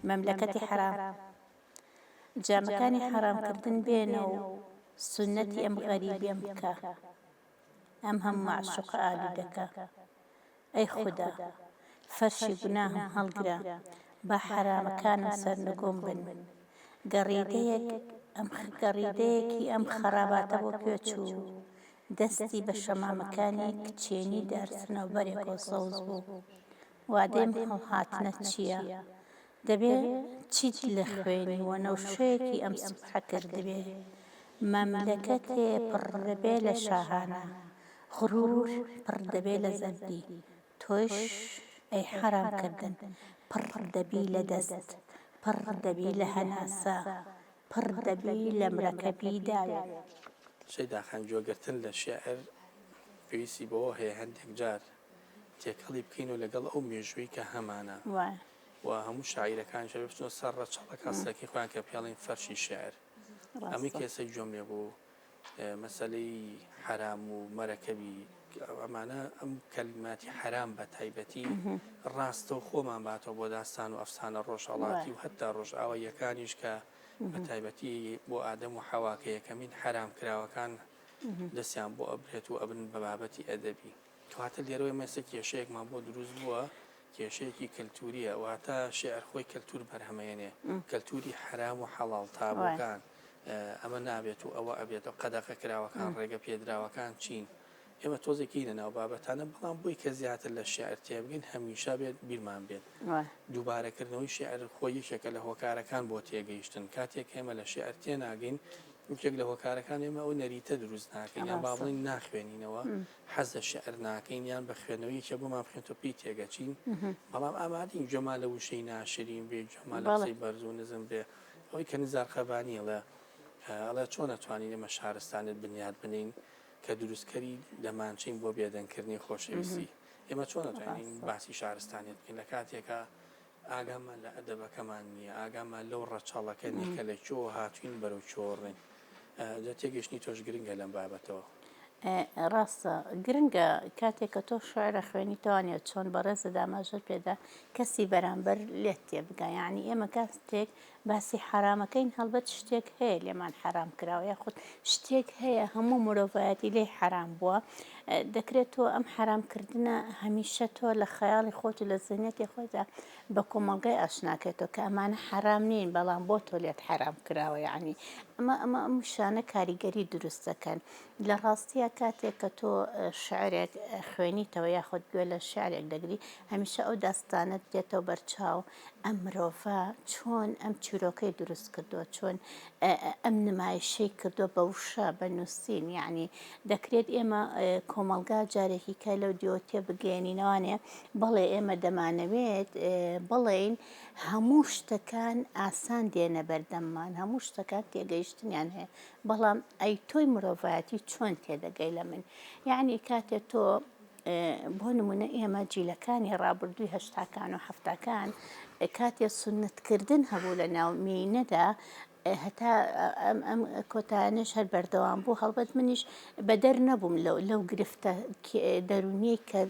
مەملەکەتی حەرام جامەکانی حەرامکردن بێنە و سوننەتی ئەم غەریبیەم بکە، ئەم هەموو مەعشوقە ئالوودەکە. ئەی خودا، فەرشی گوناهم هەڵگرە، با حەرامەکانم سەرنگوم بن. گەڕیدەیەک ئەم گەڕیدەیەکی ئەم خەراباتە بۆ کوێ چوو؟ دەستی بە شەمامەکانی کچێنی دار سنەوبەرێکەوە سەوز بوو. وادەی ئەم هەڵهاتنە چییە؟ دەبێ چیت لە خوێنی وەنەوشەیەکی ئەم سوبحە کردبێ؟ مەملەکەتێ پڕ دەبێ لە شاهانە، غرور پڕ دەبێ لە زەردی، تۆش ئەی حەرام کردن پڕ دەبی لە دەست، پڕ دەبی لە هەناسە، پڕ دەبی لە مرەکەبی داوێن. شەیدا خان گوێگرتن لە شیعر پێویستی بەوە هەیە هەندێک جار تێکەڵی بکەین و لەگەڵ ئەو مێژووی کە هەمانە و هەموو شاعیرەکانیش ئەبێ بچنەوە سەر ڕەچەڵەک ئەسڵەکەی خۆیان کە پێڵین فەرشی شیعر ئەمەی کە ئێستا گوێم لێ بوو مەسەلەی حەرام و مەرەکەبی ئەمانە ئەم کەلیماتی حەرام بە تایبەتی ڕاستەو خۆمان باتەوە بۆ داستان و ئەفسانە ڕۆژهەڵاتی و هەتا ڕۆژئاواییەکانیش کە بە تایبەتی بۆ ئادەم و حەوا کە یەکەمین حەرام کراوەکان دەستیان بۆ ئەبرێت و ئەبن بە بابەتی ئەدەبی. کەواتە لێرەوە ئێمە ئێستا کێشەیەکمان بۆ دروست بووە، کێشەیەکی کەلتوورییە، واتە شیعر خۆی کەلتوور بەرهەمەیەنێ، کەلتووری حەرام و حەڵاڵ، تابۆکان، ئەمە نابێت و ئەوە ئەبێت و قەدەغە کراوەکان، ڕێگە پێدراوەکان چین؟ ئێمە تۆزێک یینە ناو بابەتانە، بەڵام بۆی کە زیاتر لە شیعر تێبگەین هەمیشە بێت بیرمان بێت دووبارەکردنەوەی شیعر خۆی یەکێکە لە هۆکارەکان بۆ تێگەیشتن، کاتێک ئێمە لە شیعر تێناگەین یەکێک لە هۆکارەکان ئێمە ئەو نەریتە دروست ناکەین یان با بڵێین ناخوێنینەوە، حەز لە شیعر ناکەین یان بە خوێندنەوەی یەکێ بۆمان بخوێنێتەوە پێی تێگەچین، بەڵام ئامادەین گوێمان لە وشەی ناشرین بێ، گوێمان لە قسەی بەرز و نزم بێ. ئەوەی کە نزار قەبانی ئەڵێ، ئەڵێ چۆن ئەتوانین ئێمە شارستانیەت بنیات بنێین کە دروستکەری دەمانچەین بۆ بێدەنگکردنی خۆشەویستی؟ ئێمە چۆن ئەتوانین باسی شارستانیەت بکەین لە کاتێکا ئاگامان لە ئەدەبەکەمان نییە، ئاگامان لەو ڕەچەڵەکە نییە کە لە کوێوە هاتووین بەرەو کوێوە ڕۆین. جا تێگەیشتنی تۆش گرنگە لەم بابەتەوە. ڕاستە گرنگە کاتێک کە تۆ شعر ئەخوێنیتەوە نیە چۆن بەڕێزت ئاماژەت پێدا کەسی بەرامبەر لێت تێبگا یانی ئێمە کاتێک باسی حەرامەکەین هەڵبەت شتێک هەیە لێمان حەرام کراوە یاخود شتێک هەیە هەموو مرۆڤایەتی لێی حەرام بووە دەکرێت تۆ ئەم حەرام کردنە هەمیشە تۆ لە خەیاڵی خۆت و لە زهنیەتی خۆتدا بە کۆمەڵگای ئاشناکەیتەوە کە ئەمانە حەرام نین بەڵام بۆ تۆ لێت حەرام کراوە یعنی ئەمە ئەمە ئەم شانە کاریگەری دروست دەکەن لە ڕاستیە کاتێک کە تۆ شعرێک خوێنیتەوە یاخود گوێ لە شعرێک دەگری هەمیشە ئەو داستانەت دێتەوە بەرچاو ئەم مرۆڤە چۆن ئەم چیرۆکەی دروست کردووە، چۆن ئەم نمایشەی کردووە بە وشە، بە نووسین، یەعنی دەکرێت ئێمە کۆمەڵگا جارێکی کە لەو دیوە تێبگەیەنینەوانێ بەڵێ ئێمە دەمانەوێت بڵێین هەموو شتەکان ئاسان دێنە بەردەممان، هەموو شتەکان تێگەیشتنیان هەیە، بەڵام ئەی تۆی مرۆڤایەتی چۆن تێدەگەی لە من؟ یەعنی کاتێ تۆ بۆ نمونە ئێمە جیلەکانی ڕابردووی هەشتاکان و حەفتاکان کاتێ سوننەت کردن هەبوو لە ناو مێینەدا هەتا ئەم ئەم کۆتایانەش هەر بەردەوام بوو هەڵبەت منیش بەدەر نەبووم لەو لەو گرفتە دەروونیەی کە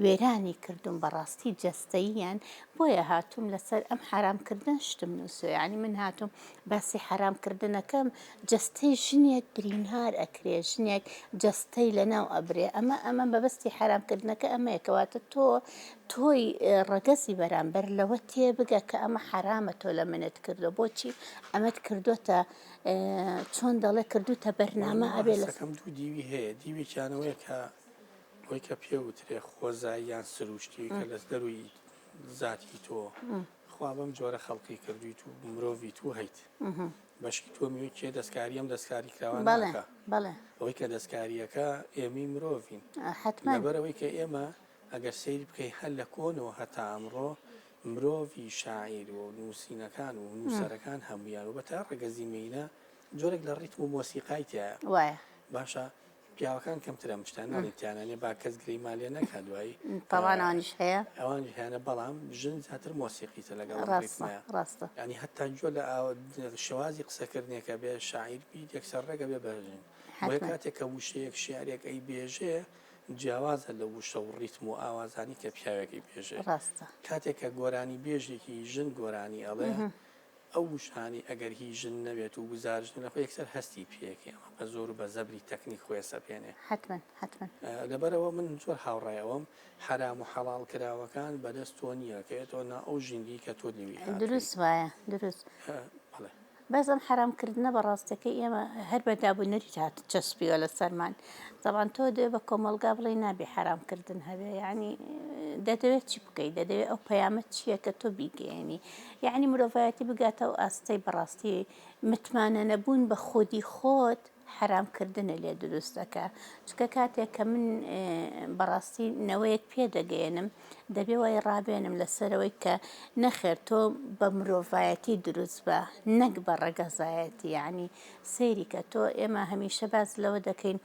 وێرانی کردوم بەڕاستی جەستەییان بۆیە هاتووم لەسەر ئەم حەرامکردن شتم نووسیوە یانی من هاتووم باسی حەرام کردنەکەم جەستەی ژنێک برینار ئەکرێ ژنێک جەستەی لەناو ئەبرێ ئەمە ئەمە مەبەستی حەرام کردنەکە ئەمەیە کەواتە تۆ تۆی ڕەگەزی بەرامبەر لەوە تێبگە کە ئەمە حەرامە تۆ لە منت کردوە بۆچی ئەمەت کردوتە چۆن دەڵێ کردوتە بەرنامە ئەبێ لە قسەکەم دوو دیوی هەیە دیوێکیانەوەیە کە ئەوەی کە پێ وترێ خۆزایی یان سروشتی کە لە دەروی زاتی تۆ خوا بەم جۆرە خەڵقی کردویت و مرۆڤیت و هەیت بەشی تۆ میوە کێ دەستکاری ئەم دەستکاری کراوە ناکا ئەوەی کە دەستکاریەکە ئێمەی مرۆڤین لەبەرئەوەی کە ئێمە ئەگەر سەیری بکەی هەر لە کۆنەوە هەتا ئەمڕۆ مرۆڤی شاعیر و نووسینەکان و نووسەرەکان هەمویان و بەتا ڕەگەزی مێینە جۆرێک لە ڕیتم و مۆسیقای تایە باشە پیاوەکان کەمتر ئەم شتانە ناڵێن تیانە نیە با کەس گلەیمان لێ نەکا دوایی تاوان ئەوانیش هەیە ئەوانیش هەیانە بەڵام ژن زیاتر مۆسیقیتە لەگەڵ ئەم ڕاستە ڕیتمەیە ڕاستە یانی هەتا گوێ لە ئاوە شێوازی قسەکردنێکە بێ شاعیر بیت یەکسەر ڕێک ئەبێ بە ژن بۆیە حەتمەن کاتێک کە وشەیەک شیعرێک ئەیبێژێ. جیاوازە لە وشە و ڕیتم و ئاوازانی کە پیاوێک ئەیبێژێ. ڕاستە. کاتێک کە گۆرانی بێژێکی ژن گۆرانی ئەڵێ ئەو وشانەی ئەگەر هی ژن نەبێت و گوزارشت نەبێت خۆی یەکسەر هەستی پێ ئەکەی ئەمە بە زۆر و بە زەبری تەکنیک خۆی ئەسەپێنێ. حەتمەن حەتمەن. لەبەرئەوە من زۆر هاوڕای ئەوەم حەرام و حەڵاڵ کراوەکان بەدەست تۆ نییە کەوێتەوە ناو ئەو ژینگەی کە تۆ لێوی هاتووی. دروست وایە دروست. بەڵێ. بەس ئەم حەرام کردنە بە ڕاستەکەی ئێمە هەر بە داب و نەریت هات چەسپیوە لەسەرمان تەبعەن تۆ دەوێ بە کۆمەڵگا بڵێی نابێ حەرام کردن هەبێ یعنی دەتەوێت چی بکەی دەتەوێ ئەو پەیامە چییە کە تۆ بیگەیەنی یعنی مرۆڤایەتی بگاتە ئەو ئاستەی بەڕاستی متمانە نەبوون بە خودی خۆت حەرام کردنە لێ دروست ئەکا چونکە کاتێک کە من بەڕاستی نەوەیەک پێ دەگەیەنم دەبێ وای ڕابێنم لەسەرەوەی کە نەخێر تۆ بە مرۆڤایەتی دروست بە نەک بە ڕەگەزایەتی یعنی سەیری کە تۆ ئێمە هەمیشە باس لەوە دەکەین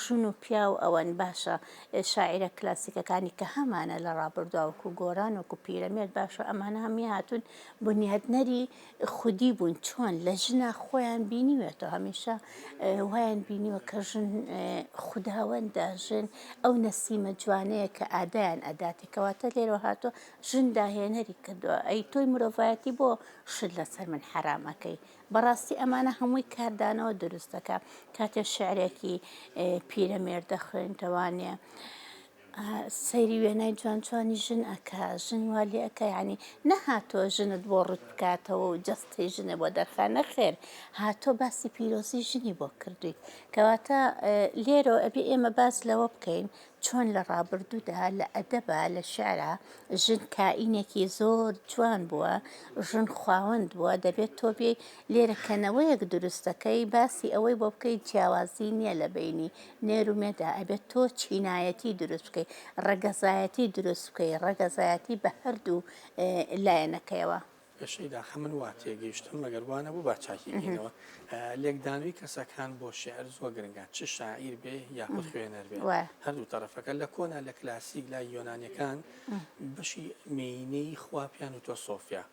ژن و پیاو ئەوەن باشە شاعیرە کلاسیکەکانی کە هەمانە لە ڕابردووە وەکو گۆران وەکو پیرەمێرد باشە ئەمانە هەمووی هاتوون بنیادنەری خودی بوون چۆن لە ژنا خۆیان بینیوێتەوە هەمیشە وایان بینیوە کە ژن خوداوەندە ژن ئەو نەسیمە جوانەیە کە ئادایان ئەداتی کەواتە لێرەوە هاتووە ژن داهێنەری کردووە ئەی تۆی مرۆڤایەتی بۆ شت لەسەر من حەرام ئەکەی بەڕاستی ئەمانە هەمووی کاردانەوە دروست دەکا کاتێ شعرێکی پیرەمێرد دەخوێنیتەوانێ سەیری وێنای جوان جوانی ژن ئەکا ژن وا لێ ئەکا یانی نەهاتووە ژنت بۆ ڕوت بکاتەوە و جەستەی ژنە بۆ دەرخا نەخێر هاتووە باسی پیرۆزی ژنی بۆ کردویت کەواتە لێرەوە ئەبێ ئێمە باس لەوە بکەین چۆن لە ڕابردوودا لە ئەدەبا لە شعرا ژن کائینێکی زۆر جوان بووە ژن خواوەند بووە دەبێت تۆ بێی لێرە کە نەوەیەک دروست دەکەی باسی ئەوەی بۆ بکەی جیاوازی نییە لە بەینی نێر و مێدا ئەبێت تۆ چینایەتی دروست بکەی ڕەگەزایەتی دروست بکەی ڕەگەزایەتی بە هەردوو لایەنەکەیەوە. شەیدا خان من وا تێگەیشتم ئەگەر وا نەبوو با چاکی کەینەوە لێکدانەوەی کەسەکان بۆ شیعر زۆر گرنگە چ شاعیر بێ یاخود خوێنەر بێ هەردوو تەڕەفەکە لە کۆنا لە کلاسیک لای یۆنانیەکان بەشی مێینەی خوا پێیان وتوە سۆفیا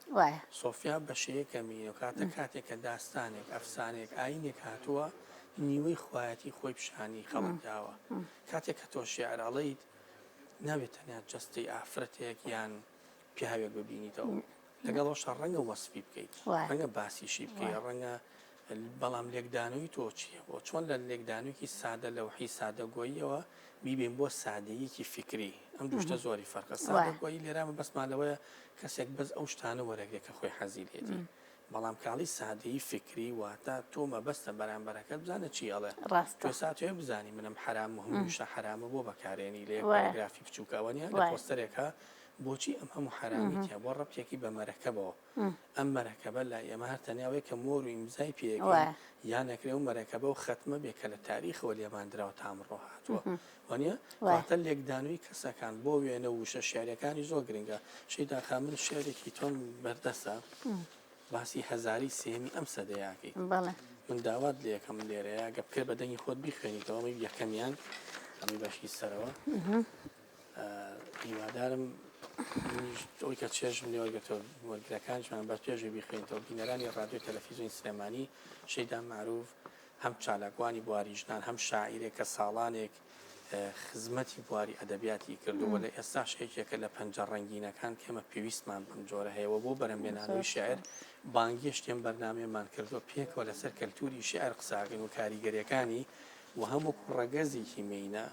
سۆفیا بەشەیەکە مێینە کاتە کاتێک کە داستانێک ئەفسانەیەک ئاینێک هاتووە نیوەی خوایەتی خۆی پیشانی خەڵک داوە کاتێک کە تۆ شیعر ئەڵێیت نابێت تەنیا جەستەی ئافرەتێک یان پیاوێک ببینیتەوە لەگەڵ ئەوشا ڕەنگە وەسفی بکەیت ڕەنگە باسیشی بکەیت ڕەنگە بەڵام لێکدانەوەی تۆ چییە بۆ چۆن لە لێکدانێکی سادە لەوحی سادەگۆییەوە بیبین بۆ سادەیەکی فکری ئەم دوشتە زۆری فەرقە سادەگۆیی لێرا بەسمان لەوەیە کەسێک بەس ئەو شتانە وەرەگرێت کە خۆی حەزی لێتی بەڵام کاڵی سادەیی فکری واتە تۆ مەبەستە بەرامبەرەکەت بزانە چی ئەڵێ ڕاستە تۆ ساتێ بزانی منم حەرام و هەموو شتە حەرامە بۆ بەکارێنی لە یەک پەرەگرافی بچووکە ئەوە نیە لە پۆستەرێکا بۆچی ئەم هەموو حەرامی تیا بۆ ڕەبتێکی بە مەرەکەبەوە ئەم مەرەکەبە لای ئێمە هەر تەنیا ئەوەیە کە مۆر و ئیمزای پێ ئەکەین یان ئەکرێ ئەو مەرەکەبە و خەتمە بێ کە لە تاریخەوە لێمان دراوە تا ئەمڕۆ هاتووە وانە واتە لێکدانەوەی کەسەکان بۆ وێنە و وشە شعرەکانی زۆر گرنگە شەیدا خان من شعرێکی تۆم بەردەستە باسی هەزاری سێمی ئەم سەدەیەکەی من داوات لێ یەکەم لێرەیە گە بکرێت بە دەنگی خۆت بیخوێنیتەوە ئەمەی یەکەمیان ئەمەی بەشی سەرەوە هیوادارم ئەوی کە چێژم لێ وەرگرتەوە وەرگرەکانیشمان بە چێژی بیخوێنیتەوە بینەرانی ڕادیۆ تەلەفیزیۆنی سلێمانی شەیدا مەعروف هەم چالاکوانی بواری ژنان هەم شاعیرێک کە ساڵانێک خزمەتی بواری ئەدەبیاتی کردووە و لە ئێستاش یەکێکە لە پەنجە ڕەنگینەکان کە ئێمە پێویستمان بەم جۆرە هەیە و بۆ بەرهەمهێنانەوەی شیعر بانگێشتی ئەم بەرنامەیەمان کردووە پێکەوە لەسەر کەلتووری شیعر قسە ئەکەین و کاریگەرییەکانی و هەم وەکوو ڕەگەزێکی مێینە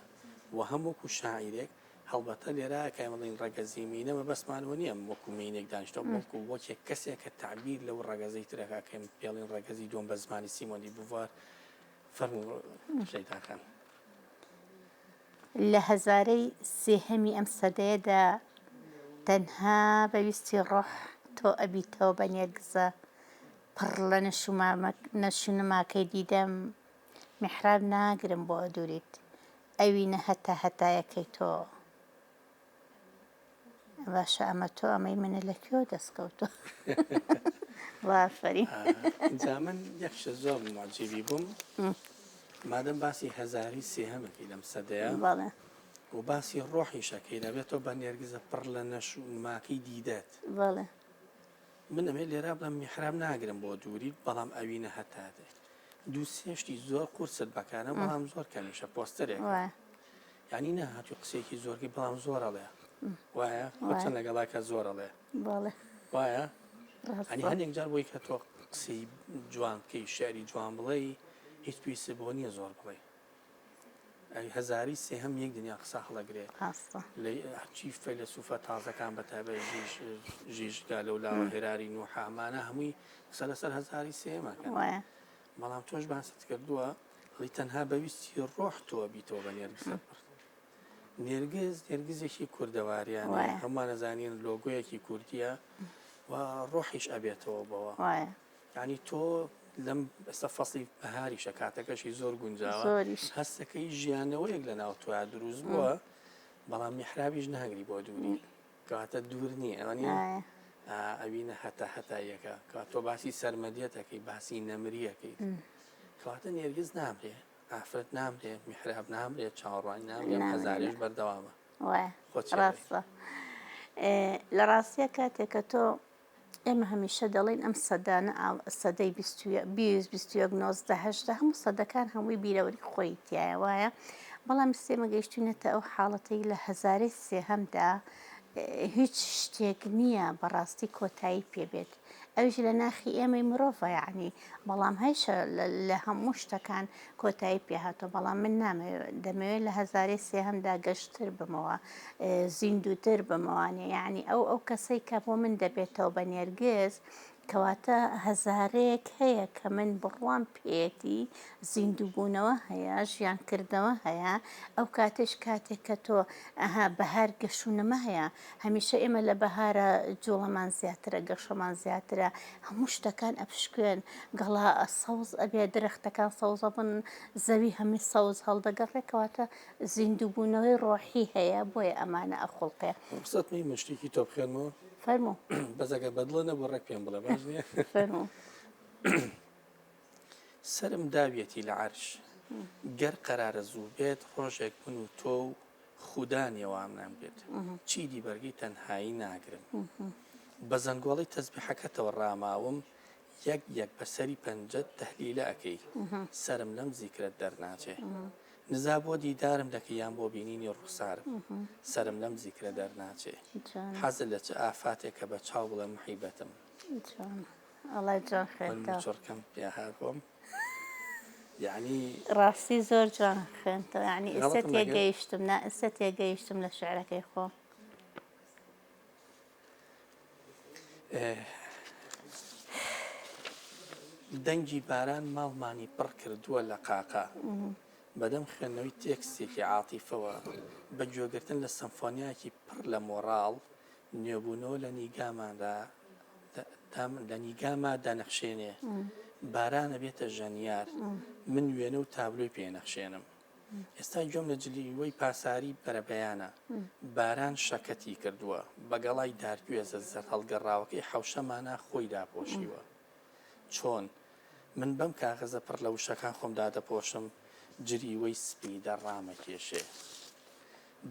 و هەم وەکوو شاعیرێک هەڵبەتە لێرە کە ئێمە دەڵێین ڕەگەزی مێینە مەبەستمان ئەوە نییە وەکوو مێینێک دانیشتووە بەڵکوو وەکێک کەسێک کە تەعبیر لەو ڕەگەزەی تر ئەکا کە ئێمە پێی ئەڵێین ڕەگەزی دووەم بە زمانی سیمۆن دی بوڤوار فەرموو شەیدا خان. لە هەزارەی سێهەمی ئەم سەدەیەدا تەنها بە ویستی ڕۆح تۆ ئەبیتەوە بە نێرگزە پڕ لە نەشونماکەی دیدەم میحراب ناگرم بۆ دووریت ئەوینە هەتا هەتایەکەی تۆ. باشە ئەمە تۆ ئەمەی منە لە کوێوە دەست کەوتووە؟ ئافەرین. جا من یەک شت زۆر موعجیبی بووم مادەم باسی هەزاری سێهەمەکەی لەم سەدەیە بەڵێ و باسی ڕۆحیشەکەی دەبێتەوە بە نێرگزە پڕ لە نەش و نماکەی دیدەت. بەڵێ. من ئەمێ لێرا بڵێم میحراب ناگرم بۆ دووریت بەڵام ئەوینە هەتا دێ دوو سێ شتی زۆر قورست بەکارە بەڵام زۆر کەمیشە پۆستەرێکە. یانی نەهاتووی قسەیەکی زۆرکەی بەڵام زۆر ئەڵێ وایە خۆ چەند لەگەڵا کە زۆر ئەڵێ وایە ئەنی هەندێک جار بۆی کە تۆ قسەی جوان بکەی شعری جوان بڵێ هیچ پێویستت بۆ نییە زۆر بڵێ هەزاری سێهەم یەک دنیا قسە هەڵەگرێ لە هەرچی فەیلەسوفە تازەکان بە تایبەت ژیژگا لەو لاوە هێراری نوحە ئەمانە هەمووی قسە لەسەر هەزاری سێهەمەکەن بەڵام تۆش باست کردووە ئەڵی تەنها بە ویستی ڕۆح تۆ بیتەوە بە نێرگزە بڕ نێرگز نێرگزێکی کوردەواریان هەمووان ئەزانین لۆگۆیەکی کوردیە و ڕۆحیش ئەبێتەوە بەوە ینی تۆ لەم ئێستا فەسی بەهاریشە کاتەکەشی زۆر گونجاوە هەستەکەی ژیانەوەیەک لە ناو تۆیا دروست بووە بەڵام میحرابیش ناگری بۆ دووری کەواتە دوور نییە ئەوانە ئەوینە هەتا هەتاییەکە کە تۆ باسی سەرمەدیەتەکەی باسی نەمریەکەی کەواتە نێرگز نامرێ ئافرەت نامرێ میحراب نامرێ چاوەڕوانی نامرێ هەزارێش بەردەوامە ڕاستە لە ڕاستیە کاتێک کە تۆ ئێمە هەمیشە دەڵێین ئەم سەدانە سەدەی 20 21 19 هەشتا هەموو سەدەکان هەمووی بیرەوەری خۆی تایە وایە بەڵام ئێمە گەیشتوینەتە ئەو حاڵەتەی لە هەزارەی سێهەمدا هیچ شتێک نییە بەڕاستی کۆتایی پێبێت ئەویش لە ناخی ئێمەی مرۆڤە یەعنی بەڵام هەیشە لە هەموو شتەکان کۆتایی پێهاتوە بەڵام من نامەوێت دەمەوێت لە هەزارەی سێهەمدا گەشتر بمەوە زیندووتر بمەوانێ یەعنی ئەو ئەو کەسەی کە بۆ من دەبێتەوە بە نێرگز کەواتە هەزارەیەک هەیە کە من بڕوام پێیەتی زیندووبوونەوە هەیە ژیانکردنەوە هەیە ئەو کاتەیش کاتێک کە تۆ ئەها بەهار گەشونەمە هەیە هەمیشە ئێمە لە بەهارا جوڵەمان زیاترە گەشەمان زیاترە هەموو شتەکان ئەپشکوێن گەڵا سەوز ئەبێ درەختەکان سەوزەبن زەوی هەمی سەوز هەڵدەگەڕێ کەواتە زیندووبوونەوەی ڕۆحی هەیە بۆیە ئەمانە ئەخوڵقێ. ڕوخسەت نی من شتێکی تۆ بخوێنمەوە؟ فەرموو. بەس ئەگەر بەدڵە نەبوو ڕێک پێم بڵێ باش نییە؟ فەرموو. سەرم داویەتی لە عەرش گەر قەرارە زوو بێت ڕۆژێک من و تۆ و خودا نێوانمان بێت چیدی بەرگەی تەنهایی ناگرم بە زەنگۆڵەی تەزبیحەکەتەوە ڕاماوم یەک یەک بە سەری پەنجەت تەهلیلە ئەکەی سەرم لەم زیکرەت دەرناچێ نزا بۆ دیدارم دەکەی یان بۆ بینینی ڕوخسارم سەرم لەم زیکرە دەرناچێ حەزت لە چ ئافاتێکە بە چاو بڵێ موحیبەتم ئەڵای جوان خوێندتەوە. من موچڕکەم پێ هات بۆم یعنی ڕاستی زۆر جوان خوێندتەوە یعنی ئێستا تێگەیشتم نا ئێستا تێگەیشتم لە شعرەکەی خۆم. دەنگی باران ماڵمانی پڕ کردووە لە قاقا. بەدەم خوێندنەوەی تێکستێکی عاتیفەوە، بە گوێگرتن لە سەمفۆنیایەکی پڕ لە مۆڕاڵ، نوێبوونەوە لە نیگاماندا لە نیگاما دەنەخشێنێ. باران ئەبێتە ژەنیار، من وێنە و تابلۆی پێ نەخشێنم. ئێستا گوێم لە جلیوەی پاساری بەرەبەیانە. باران شەکەتی کردووە. بە گەڵای دارگوێزە زەردهەڵگەڕاوەکەی حەوشەمانا خۆی داپۆشیوە. چۆن؟ من بەم کاغەزە پڕ لە وشەکان خۆم دادەپۆشم، جریوەی سپیدە ڕامەکێشێ.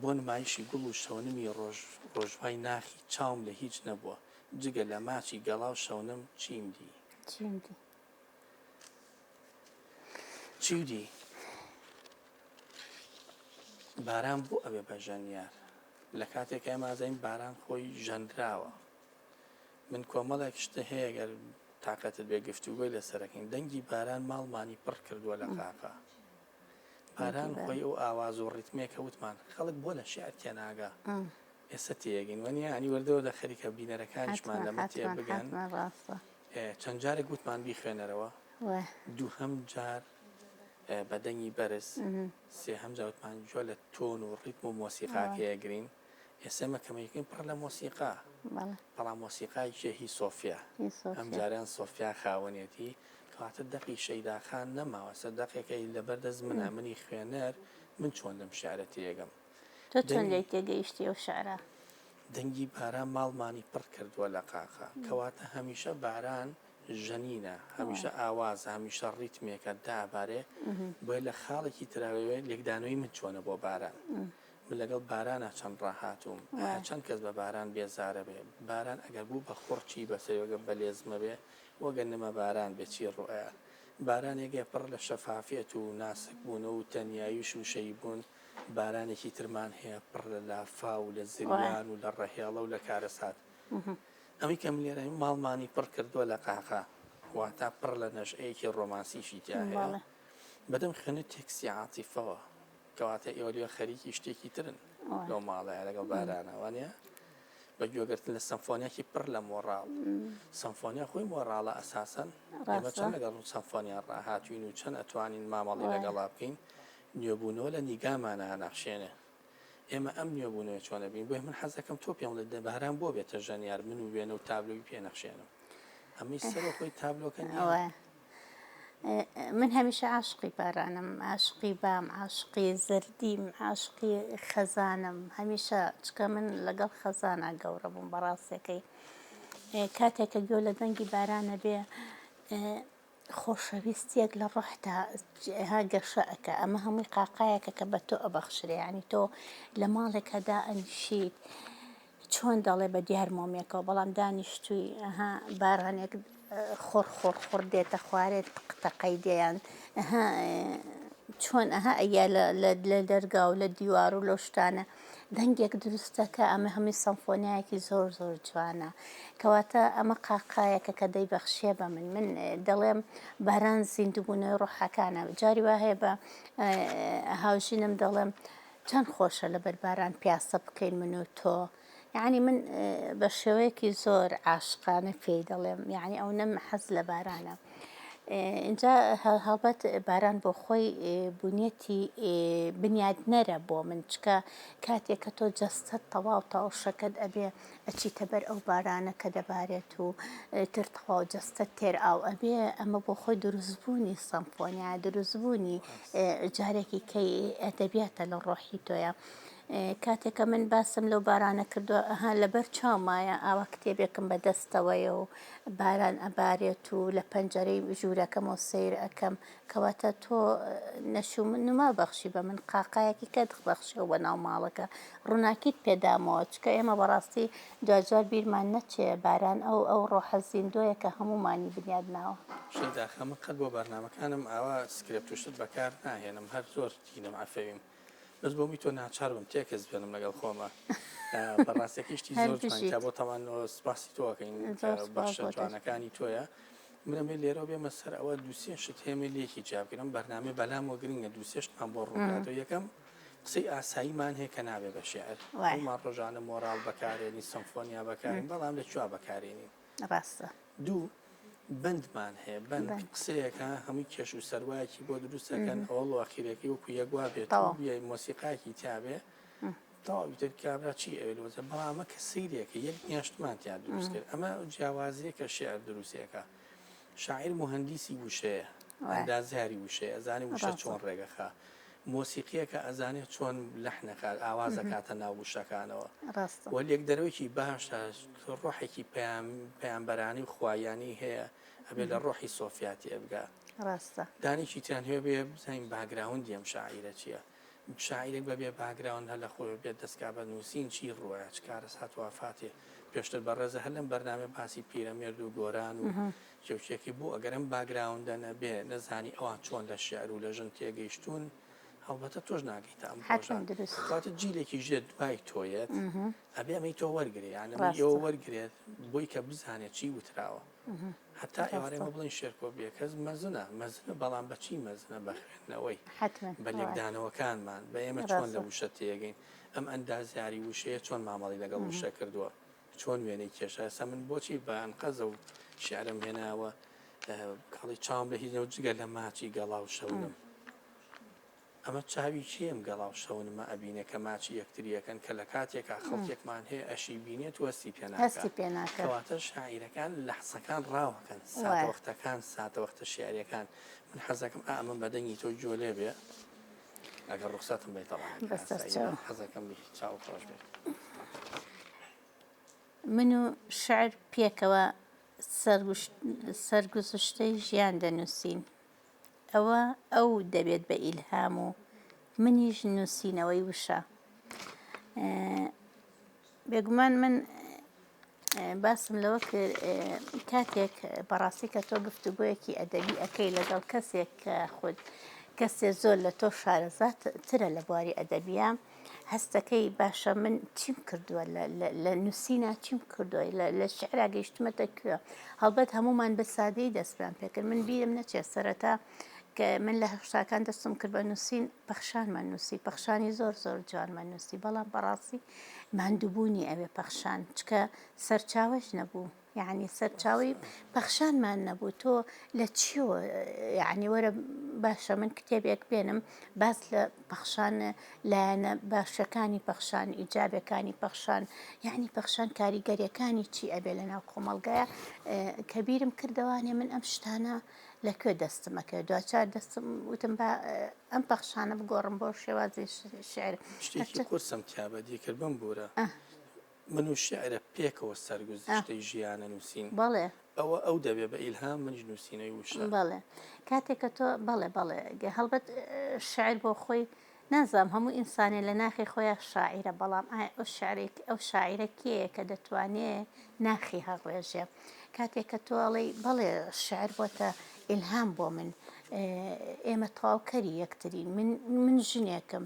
بۆ نمایشی گوڵ و شەونمی ڕۆژ ڕۆژوای ناخی چاوم لە هیچ نەبووە جگە لە ماچی گەڵا و شەونم چیم دی؟ چیم دی؟ چیو دی؟ باران بۆ ئەبێ بە ژەنیار؟ لە کاتێکا ئێمە ئەزانین باران خۆی ژەنراوە. من کۆمەڵێک شتە هەیە گەر تاقەتت بێ گفتوگۆی لەسەرەکەین دەنگی باران ماڵمانی پڕ کردووە لە قاقا. باران خۆی ئەو ئاواز و ڕیتمێکە وتمان خەڵک بۆ لە شعر تێناگا ئێستا تێگەین وەنیە ئەنی وردەوە دە خەریکە بینەرەکانیشمان لەمە تێ بگەن چەند جارێک وتمان بیخوێنەرەوە دووهەم جار بە دەنگی بەرز سێهەم جار وتمان گوێ لە تۆن و ڕیتم و مۆسیقاکەیە گرین ئێستا ئێمە کەمەکەین پڕ لە مۆسیقا بەڵام مۆسیقای کێ هی سۆفیا ئەم جاریان سۆفیا خاوەنێتی کەواتە دەقی شەیدا خان نەماوە سەر دەقێکە لەبەر دەست منە منی خوێنەر من چۆن لەم شعرە تێگەم. تۆ چۆن لێی تێگەیشتی ئەو شعرە؟ دەنگی باران ماڵمانی پڕ کردووە لە قاقا کەواتە هەمیشە باران ژەنینە هەمیشە ئاوازە هەمیشە ڕیتمێکە دابارێ بۆیە لە خاڵێکی تراوێ لێکدانەوەی من چۆنە بۆ باران من لەگەڵ بارانا چەند ڕاهاتووم ئایا چەند کەس بە باران بێزارە بێ باران ئەگەر بوو بە خوڕ چی بەسەری وەگەر بە لێزمە بێ وەگەر نمە باران بێ چی ڕوئەیا بارانێک گە پڕ لە شەفافیەت و ناسک بوون و تەنیایی و شوشەیی بوون. بارانێکی ترمان هەیە پڕ لە لافاو و لە زریان و لە ڕەهێڵە و لە کارەسات. ئەمەی کە من لێرە ماڵمانی پڕ کردووە لە قاقا، واتا پڕ لە نەشئەیەکی ڕۆمانسیشی تیا هەیە. بەدەم خوێنەر تێکستی عاتیفەوە، کەواتە ئێوە لێ خەریکی شتێکی ترن لەو ماڵەیە لەگەڵ بارانە، وانە؟ بە گوێگرتن لە سەمفۆنیاکی پڕ لە مۆڕاڵ. سەمفۆنیا خۆی مۆڕاڵە ئەساسەن. ئێمە چەند لەگەڵ سەمفۆنیا ڕاهاتوین و چەند ئەتوانین مامەڵی لەگەڵا بکەین، نوێبوونەوە لە نیگامانا ئەنەخشێنێ. ئێمە ئەم نوێبوونەوە چۆن ئەبین؟ بۆیە من حەز دەکەم تۆ پێم بڵێ دە باران بۆ بێتە ژەنیار من و وێنە و تابلۆی پێ نەخشێنم. ئەمەی سەرەوە خۆی تابلۆکە نییە؟ من هەمیشە عاشقی بارانم، عاشقی بام، عاشقی زەردیم، عاشقی خەزانم، هەمیشە چکە من لەگەڵ خەزانا گەورە بووم بەڕاستەکەی کاتێک کە گوێ لە دەنگی بارانە بێ خۆشەویستیەک لە ڕۆحتا ها گەشە ئەکا ئەمە هەمووی قاقایەکە کە بە تۆ ئەبەخشرێ یانی تۆ لە ماڵێکا دائەنیشیت چۆن دەڵێ بە دیار مۆمێکەوە بەڵام دانیشتووی ئەها بارانێک خڕ خڕ خڕ دێتە خوارێ تق تەقەی دێیان ئەها چۆن ئەها ئەیا لە دەرگا و لە دیوار و لەو شتانە دەنگێک دروستەکە ئەمە هەمووی سەمفۆنیایەکی زۆر زۆر جوانە کەواتە ئەمە قاقایەکە کە دەیبەخشێ بە من من دەڵێم باران زیندووبوونەوەی ڕۆحەکانە جاری وا هەیە بە هاوژینم دەڵێم چەند خۆشە لەبەر باران پیاسە بکەین من و تۆ یعنی من بە شێوەیەکی زۆر عاشقانە پێی دەڵێم یعنی ئەو نەم حەز لە بارانە ئینجا هەڵبەت باران بۆ خۆی بونیەتی بنیادنەرە بۆ من چکە کاتێک کە تۆ جەستەت تەواو تەواو شەکەت ئەبێ ئەچیتە بەر ئەو بارانە کە دەبارێت و تر تەواو جەستەت تێر ئاو ئەبێ ئەمە بۆ خۆی دروستبوونی سەمفۆنیا دروستبوونی جارێکی کەی ئەدەبیاتە لە ڕۆحی تۆیە. کاتێک کە من باسم لەو بارانە کردووە ئەها لەبەر چاومایە ئاوا کتێبێکم بە دەستەوەیە و باران ئەبارێت و لە پەنجەرەی ژوورەکەمەوە سەیر ئەکەم کەواتە تۆ نەشوو نما بەخشی بە من قاقایەکی کەت بەخشیەوە بە ناو ماڵەکە ڕووناکیت پێدامەوە چکە ئێمە بەڕاستی دواجار بیرمان نەچێ باران ئەو ئەو ڕۆحە زیندۆیە کە هەموومانی بنیاد ناوە. شەیدا خان من قەت بۆ بەرنامەکانم ئاوا سکرێپت و شت بەکار ناهێنم هەر زۆر تینم عەفەویم. بەس بۆ می تۆ ناچار بم تێکست بێنم لەگەڵ خۆمە بەڕاستەکەی شتی زۆر جوان کە بۆ تەمان سپاسی تۆ ئەکەین بەخشە جوانەکانی تۆیە منەمێ لێرەوە بێمە سەر ئەوە دووسێ شت هێمێ لێکی جیابکەم بەرنامەی بەلامەوە گرنگە دووسێ شتمان بۆ ڕوونکاتەوە یەکەم قسەی ئاساییمان هەیە کە نابێ بە شعر هەموومان ڕۆژانە مۆراڵ بەکارێنی سەمفۆنیا بەکارین بەڵام لە کوێ بەکارێنین ڕاستە. دوو، بەندمان هەیە، بەند قسەیەکە هەمووی کێش و سەروایەکی بۆ دروست ئەکەن، ئەوەڵ و ئەخیرەکەی وەکوو یەک وا بێت و مۆسیقایەکی تیا بێ، تەواو ئیتر کابرا چی ئەوێ لەوە، بەڵام ئەمە کە سەیرێکە یەک نیاشتمان تیا دروست کرد، ئەمە جیاوازییە کە شیعر دروستێکە. شاعیر موهەندیسی وشەیە، ئەندازیاری وشەیە، ئەزانێ وشە چۆن ڕێگەخا. مۆسیقییەکە ئەزانێ چۆن لەحن ئەکات، ئاواز ئەکاتە ناو وشەکانەوە و لێکدەرەوەیەکی باشە، ڕۆحێکی پەیامبەرانی و خواییانەی هەیە، ئەبێ لە ڕۆحی سۆفیا تێبگا. دانێکی تریان هەیە بێ بزانین background ی ئەم شاعیرە چییە. شاعیرێک بەبێ background هەر لە خۆیەوە بێت دەستکا بە نووسین چی ڕووەیە، چ کارەسات و ئافاتێ. پێشتر بەڕێزە هەر لەم بەرنامەیە باسی پیرەمێرد و گۆران و کێوچێکی بۆ ئەگەر ئەم background ە نەبێ نەزانی ئەوان چۆن لە شیعر و لە ژن تێگەیشتوون هەڵبەتە تۆش ناگەیتە ئەم ڕۆژە کەواتە جیلێکی ژێر دوای تۆیەت ئەبێ ئەمەی تۆ وەرگێ یان ئەمەی ئێوە وەرگێت بۆی کە بزانێت چی وتراوە هەتا ئێوارێ مە بڵێن شێرکۆ بێکەس مەزنە مەزنە بەڵام بەچی مەزنە بە خوێندنەوەی بە لێکدانەوەکانمان بە ئێمە چۆن لە وشە تێگەین ئەم ئەندازیاری وشەیە چۆن مامەڵی لەگەڵ وشە کردووە چۆن وێنەی کێشا ئێستا من بۆچی بە ئەنقەزە و شیعرم هێناوە کاڵی چاوم لە هیچ نەو جگە لە ماچی گەڵا و شەونم ئەمە چاوی کێم گەڵا و شەونمە ئەبینێ کە ماچی یەکتریەکەن کە لە کاتێکا خەڵکێکمان هەیە ئەشی بینێت و هەستی پێ ناکا کەواتە شاعیرەکان لەحزەکان ڕاوەکەن ساتەوەختەکان ساتەوەختە شیعریەکان من حەزەکەم ئا ئەمە بە دەنگی تۆ گوێ لێ بێ ئەگەر ڕوخسەتم بێ تەبعەن حەزەکەم چاو خۆش بێت. من و شعر پێکەوە سەرگوزشتەی ژیان دەنووسین. ئەوە ئەو دەبێت بە ئیلهام و منیش نووسینەوەی وشە. بێگومان من باسم لەوە کرد کاتێک بەڕاستی کە تۆ گفتوگۆیەکی ئەدەبی ئەەکەی لەگەڵ کەسێک کە خود. کەسێ زۆر لە تۆ شارەزا ترە لە بواری ئەدەبیا هەستەکەی باشە من چیم کردووە لە نووسینا چیم کردووە لە شعرا گەیشتمەتە کوێ هەڵبەت هەمومان بە سادەی دەستمان پێکرد من بیرم نەچێت سەرەتا کە من لە هەشتاکان دەستم کرد بە نووسین پەخشانمان نووسی پەخشانی زۆر زۆر جوانمان نووسی بەڵام بەڕاستی ماندووبوونی ئەوێ پەخشان چکە سەرچاوەش نەبوو یەعنی سەرچاوەی پەخشانمان نەبوو تۆ لە چیەوە یەعنی وەرە باشە من کتێبێک بێنم باس لە پەخشان لایەنە باشەکانی پەخشان ئیجابەکانی پەخشان یەعنی پەخشان کاریگەریەکانی چی ئەبێ لە ناو کۆمەڵگایە کە بیرم کردەوانێ من ئەم شتانە لە کوێ دەستمەکە دواچار دەستم وتم با ئەم پەخشانە بگۆڕم بۆ شێوازی شعر شتێکی قورسم تیا بەدی کرد بمبورە من و شیعرە پێکەوە سەرگوزشتەی ژیانە نووسین. بەڵێ. ئەوە ئەو دەبێ بە ئیلهام منیش نووسینەوەی وشە. بەڵێ. کاتێک کە تۆ بەڵێ بەڵێ هەڵبەت شیعر بۆ خۆی نازانم هەموو ئینسانێ لە ناخی خۆیا شاعیرە بەڵام ئایا ئەو شیعرەی ئەو شاعیرە کێیە کە دەتوانێ ناخی هەڵڕێژێ؟ کاتێک کە تۆ ئەڵێی بەڵێ شیعر بۆتە ئیلهام بۆ من ئێمە تەواوکەری یەکترین من من ژنێکم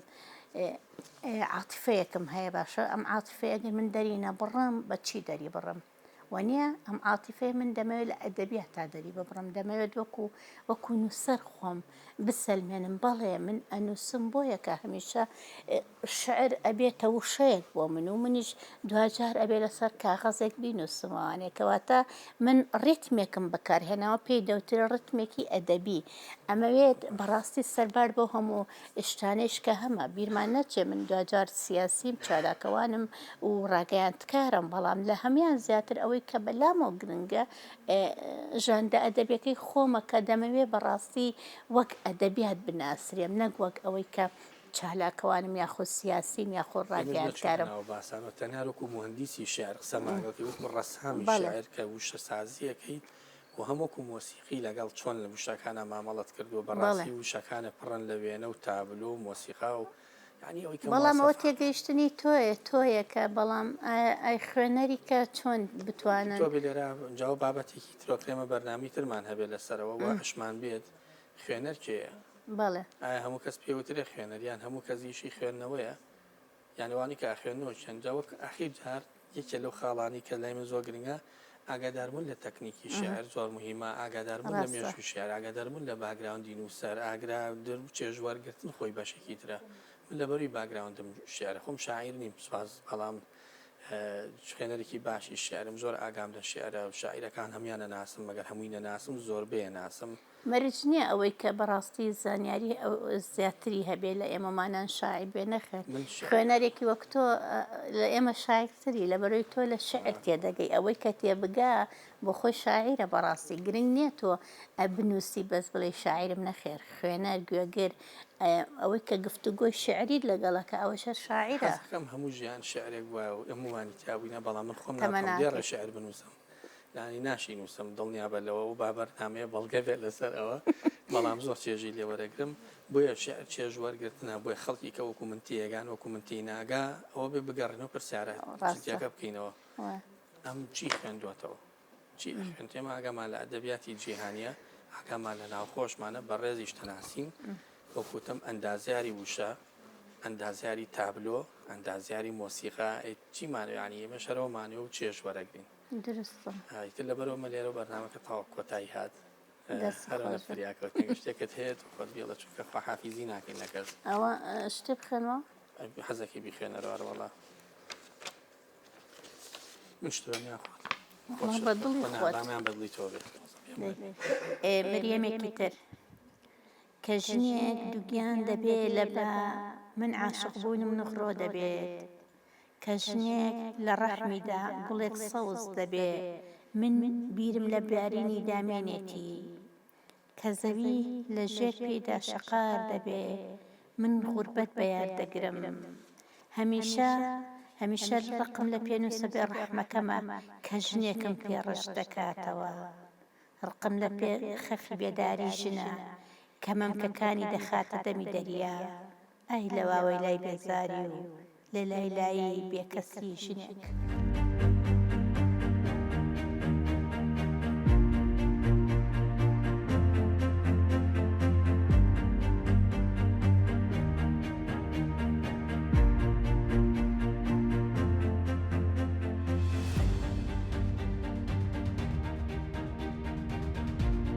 عاتیفەیەکم هەیە باشە ئەم عاتیفەیە ئەگەر من دەری نەبڕم بە چی دەری بڕم وەنیە ئەم عاتیفەیە من دەمەوێت لە ئەدەبیاتا دەری ببڕم دەمەوێت وەکو وەکو نووسەر خۆم بسەلمێنم بەڵێ من ئەنووسم بۆیە کە هەمیشە شعر ئەبێتە وشەیەک بۆ من و منیش دواجار ئەبێ لەسەر کاغەزێک بینووسمەوانێ کەواتە من ڕیتمێکم بەکارهێناوە پێی دەوترێ ڕیتمێکی ئەدەبی ئەمەوێت بەڕاستی سەربار بەو هەموو شتانەیش کە هەمە، بیرمان نەچێ من دواجار سیاسیم، چالاکەوانم و ڕاگەیاندکارم، بەڵام لە هەموان زیاتر ئەوەی کە بە لامەوە گرنگە ژاندە ئەدەبیەکەی خۆمە کە دەمەوێ بەڕاستی وەک ئەدەبیات بناسرێم نەک وەک ئەوەی کە چالاکەوانم یاخود سیاسیم یاخود ئێمەش نەچووینە ڕاگەیاندکارم. ناو باسانەوە تەنیا وەکوو موهەندیسی شیعر قسەمان کرد، وەکوو ڕەسامی بەڵێ. شیعر کە وشەسازییەکەی و هەم وەکو مۆسیقی لەگەڵ چۆن لە وشەکانا مامەڵەت کردووە بەڵێ. بەڕاستی وشەکانت پڕن لە وێنە و تابلۆ و مۆسیقا و یانی ئەوەی کە بەڵام ئەوە مواسەفات. تێگەیشتنی تۆیە تۆیە کە بەڵام ئایا ئای خوێنەری کە چۆن بتوانن. تۆ بێ لێرە جا ئەوە بابەتێکی ترە کە ئێمە بەرنامەی ترمان هەبێ لەسەرەوە و ئەشمان بێت خوێنەر کێیە؟ بەڵێ. ئایا هەموو کەس پێی وترێ خوێنەر یان هەموو کەس ئیشی خوێندنەوەیە؟ یان ئەوانەی کە ئەخوێننەوە کێن؟ جا وەک ئاخیر جار یەکێ لەو خاڵانەی کە لای من زۆر گرنگە ئاگاداربوون لە تەکنیکی شیعر زۆر موهیمە، ئاگاداربوون لە ڕاستە. مێژووی شیعر، ئاگاداربوون لە background ی نووسەر، ئاگرادر چێژ وەرگرتن خۆی بەشێکی ترە. من لەبەروی background م شیعرە، خۆم شاعیر نیم سوپاس، بەڵام خوێنەرێکی باشی شیعرم، زۆر ئاگام لە شیعرە، شاعیرەکان هەموویان ئەناسم، ئەگەر هەمووی نەناسم زۆربەی ئەناسم. مەرج نیە ئەوەی کە بەڕاستی زانیاری زیاتری هەبێ لە ئێمەمانان شاعیر بێ نەخێر خوێنەرێکی وەک تۆ لە ئێمە شاعیرتری لەبەرەوەی تۆ لە شعر تێدەگەی ئەوەی کە تێبگا بۆ خۆی شاعیرە بەڕاستی گرنگ نیە تۆ بنووسی بەس بڵێ شاعیرم نەخێر خوێنەر گوێگر ئەوەی کە گفتوگۆی شعریت لەگەڵەکە ئەوەش هەر شاعیرە. حەزەکەم هەموو ژیان شعرێک بوایە و هەموومانی تیا بووینە بەڵام من خۆم تەمەنا ناتوانم دێڕێ ئەکەی. شعر بنووسم. یانی ناشی نووسم دڵنیابە لەوە و با بەرنامەیە بەڵگە بێت لەسەر ئەوە بەڵام زۆر چێژی لێ وەرەگرم بۆیە شعر چێژ وەرگرتنە بۆیە خەڵکی کە وەکو من تێگان وەکو من تێی ناگا ئەوە بێ بگەڕێنەوە پرسیارە ڕاستە جدیەکە بکەینەوە ئەم چی خوێندووەتەوە چی ئەخوێنێت ئێمە ئاگامان لە ئەدەبیاتی جیهانیە ئاگامان لە ناوخۆشمانە بەڕێزیش دەناسین وەکو وتم ئەندازیاری وشە ئەندازیاری تابلۆ ئەندازیاری مۆسیقا ئەی چیمانەوێ یانی ئێمەش هەر ئەومانەوێ و چێژ وەرەگرین. دروستە. ئیتر لەبەرئەوە مە لێرەوە بەرنامەکە تەواو کۆتایی هات. دەست هەرەوە خۆش بێت. فریاکەوتنێک شتێکت هەیە تۆ خۆت بیڵێ چونکە خواحافیزی ناکەین لە کەس. ئەوە شتێ بخوێنمەوە؟ حەزەکەی بیخوێنەرەوە ئەرەوەڵا. من شتۆ نیان خۆت. وەڵا بە دڵی خۆت. بامیان بە دڵی تۆ بێت. مریەمێکی تر. کە ژنێک دووگیان دەبێ لە با من عاشق بوونم نغرۆ دەبێت کە ژنێک لە ڕەحمیدا گوڵێک سەوز دەبێ من بیرم لە بارینی دامێنێتی کە زەوی لە ژێر پێیدا شەقار دەبێ من غوربەت بە یار دەگرم هەمیشە هەمیشە ڕقم لە پێنووسە بێ ڕەحمەکەمە کە ژنێکم پێ ڕەش دەکاتەوە ڕقم لە پێ خەفی بێداری ژنە کە مەمکەکانی دەخاتە دەمی دەریا، ئای لە واوەیلای بێزاری و لە لای لایی بێکەسی ژنێک.